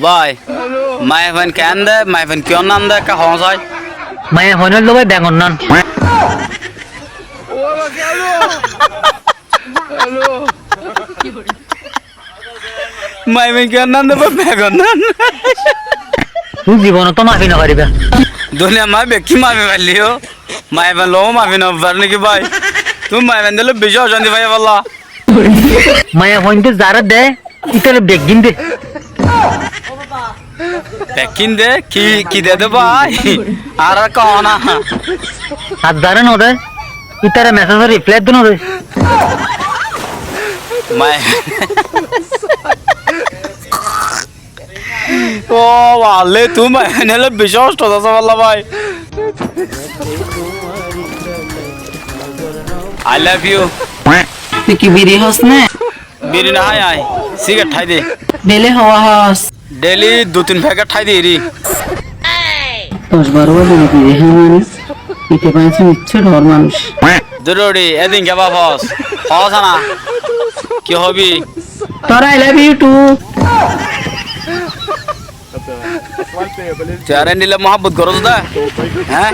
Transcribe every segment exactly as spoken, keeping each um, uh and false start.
Bái, maiyafuain keén de, maiyafuain kiyór nan de, ekká hoó sai. Maiyafuain óilde bái beggor nan. Maiyafuain kiyór nan de bái, beggor nan. Tui zibonot tó mafi nofaribá. Duniyar maze bekkí mafi failleyó maiyafuain loi mafi nofaré né ki bái? Tui maiyafuain dóilla beci ocanti faiya bolla. Maiyafuain de zaré de, ítare beggín de. Beggín de? Ki, ki de de bái? Ar ar hoó na. Ar zaré no de, ítare mesejor riplai de no de. Mai- Ó, bái, tui maiyafuain loi beci hostot asó bolla bái. I love you. Tui ki biri hós né? Biri no hái añí, sigaret hái de. Deli howa hós? Deli dui tin fekét hái de eri. Doc baró bari biri hái mani, ite bái tui icce dhor manúic. Durori, edin kebá hoós? Hoós na? Ki hobi? Tor I love you too. Tui añáre endilla muhábbot gorós de? Hé?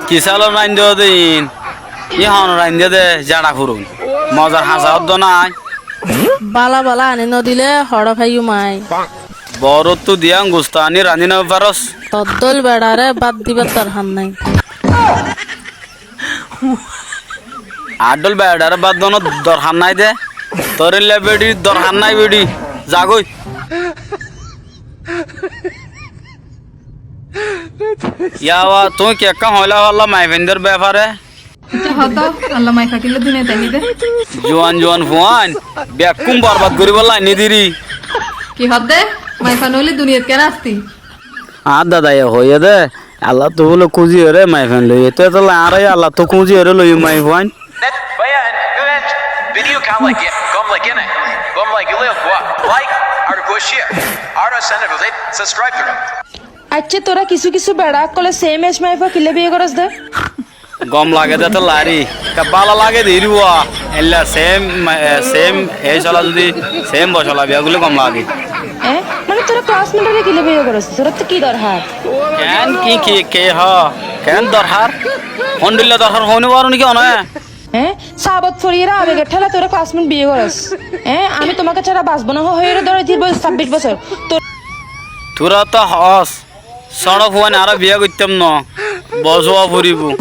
Ki salor raindó de iín? Í honor raindé de, zara furun. Mozar hañsa óddo nái. Bála bála aní nodilé hoçé faiyum añí. Boórottú diyá gusto aní rañdí nofaros. Toddóil beçaré bát dibar dorhar nái. Addól beçaré bát donor dorhar nái de. Toréilla beçi dorhar nái beçi. Zagói. Yáwa, tuñí ki ekká hoóila falla maiyafuaindór befare? Ítara hotó, Allah maiyafuain killé duniyat aní de. Juan juan fuain, bekkún borbad goríbolla aní diri. Ki hoódde? Maiyafuain óile duniyat keén asti? Añár dadaye hoiyé de, Allattú bóle kúzi óre maiyafuain loiyé. Tói etolla añára yó Allattú kúzi óre loiyum maiyafuain. Aiccá, tora kissú kissú beça ókkole same age maifua killé biyé goros de? Gom lage de tói lari. Te bála lage de iriwa. Eilla same, eh, same age ola zodi same boc ola biya goille gom lage. Eh? Mane tora classmate ore killé biyé goros? Tora to ki dorhar? Keén ki, ki, ke ho? Keén dorhar? Hondilla dorhar hoóni baro niki one? Eh? Sabot foriyóre abegor théla tora classmate biyé goros? Eh? Ami tomakke sára basbo na hoiyóre dóri tirbo sabbic bosór. Tor- Tora to hoós. Sóñço fuain añára biyá goittám no. Bou zuwa foribó.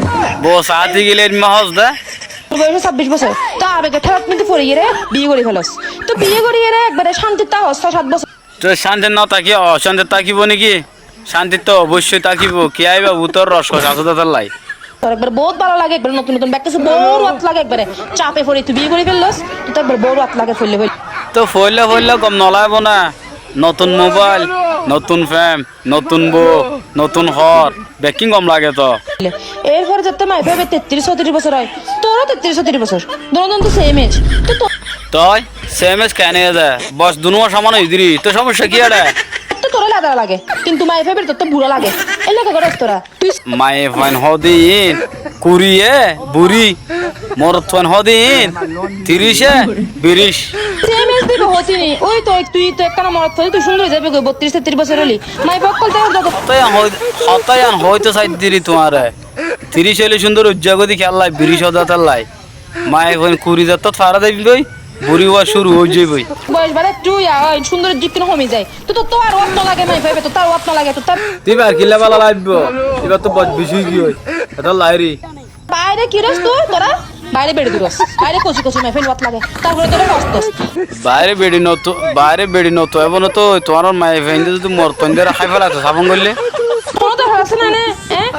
Bou saáti gilé aimma hoós de. Tor boiyos sabbic bosór. Toi abegor thélat modi foriyóre biyé gorí felos. Toi biyé goríyore ekbare cántit tákos, só sát bosór. Toi cántit no táki ocántit tákibo niki? Cántit to oboicói tákibo. Kiyá aiba bútor ros kos asé de tállai. Tor ekbare bout bála lage, ekbare notun notun bekkísu bout ruwat lage, ekbare cafe fori tui biyé gorí fellos. Toi ekbare bout ruwat lage foille foille. Toi foille foille gom no laibo na. Notun mobail, notun fem. Notun bou, notun hór, bekkín gom lage to. Erfore zatte maiyafuaibá tettiríc sóttiríc bosór ói, toró tettiríc sóttiríc bosór, dunozon to same age. Toi to- Toi same age keén óiye de? Boc dunúa soman óiye deri, toi somosya ki ére? Toi toré ladara lage, kintu maiyafuaibáre tottú bura lage. Éilla kiyá goros tora? Tui- Maiyafuain hoó de iín kuriye buri. Morotfuain hoó de iín tiríce biric. Same age de hoó tui. Ói toi, tui to ekkána morotfuain, tui cúndor ói zaibigói bottiríc tettiríc bosór óile. Maiyafua ókkol de hotá yián hoói, hotá yián hoóito saidde ri tuáñre. Tiríc óile cúndor ói zaibói de kiyólla, biric ódde tállai. Maiyafuain kuri zattót fara zaibói, buri ówa cúru ói zaibói. Boyos bare ekটু ya ói, cúndor zikkín homi zai. Toi tottú ar wát no lage, maiyafuaibá tottú ar wát no lage, tottú ar- Íbar killa bála laibo, íbar to boc beci ói giyói. Etólla eri. Baire ki ros tui tora? Baire beçi dui ros. Baire koci koci maiyafuain wát lage. Tarfore tora ros tos. Baire beçi notu, baire beçi notu, ebó notu, tuáñrar maiyafuain de zodi morotfuain dore hái félai to sáfon goille. Hono dorhar asé né, né? Eh?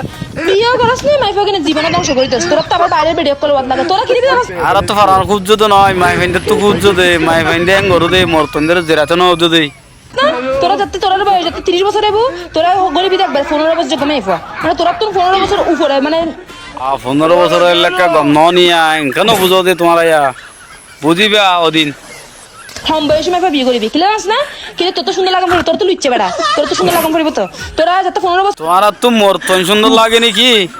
Biyé goros né, maiyafuain gine zibon dóngco gorí dos. Tora to abar baire beçi ókkol wát lage. Tora ki dibi goros? Añára to farar kúzzo de no, maiyafuain de to kúzzo de, maiyafuain de en goró de, morotfuain dore zeraito no de. Na, tora zatte, tora boyos zatte tiríc bosór óibo, tora goribi de ekbar fonero bosór zogga maiyafua. Mane torattún fonero bosór ufore, mane. A, fonero bosór óile ekká gom no niya, enke no buzó de tuáñra ya. Buziba odin. Hom boyosi maiyafua biyé goribi. Killa ás na? Killa tottú cúndor lagon foribo, tor to luicce beça. Tor to cúndor lagon foribo to. Tora zatte fonero bosór. Tuáñrattú morotfuain cúndor lage niki?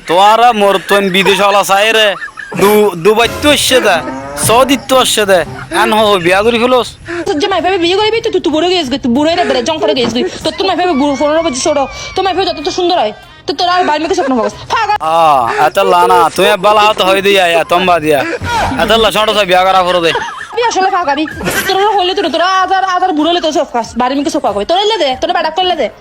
Tuáñra morotfuain bidec ola saiyóre, Du-, Dubaittú aiccé de. Sódittú aiccé dé, en hoó biyá gorí félos. Tor ze maifua biyá goríbi, tui, tui, tui buro giyes goi, tui buro óire bere zong fore giyes goi. Tottún maifua bu-, fonero bocór cóto. Tor maifua zottó tor cúndor ói, tui tor ar baári muúntu sók no fagos. Faga. Ah, etólla na, tuñí bála hotá hoói de, ya, ya, tóm bad diya. Etólla cóñço sai biyá gorá foré dé. Biyá asóle fagabi. Toré hoilé tui, toré azar, azar buro óile tui sók fas, baári muúntu sók fagabi. Toré óile dé, toré beçak óile dé.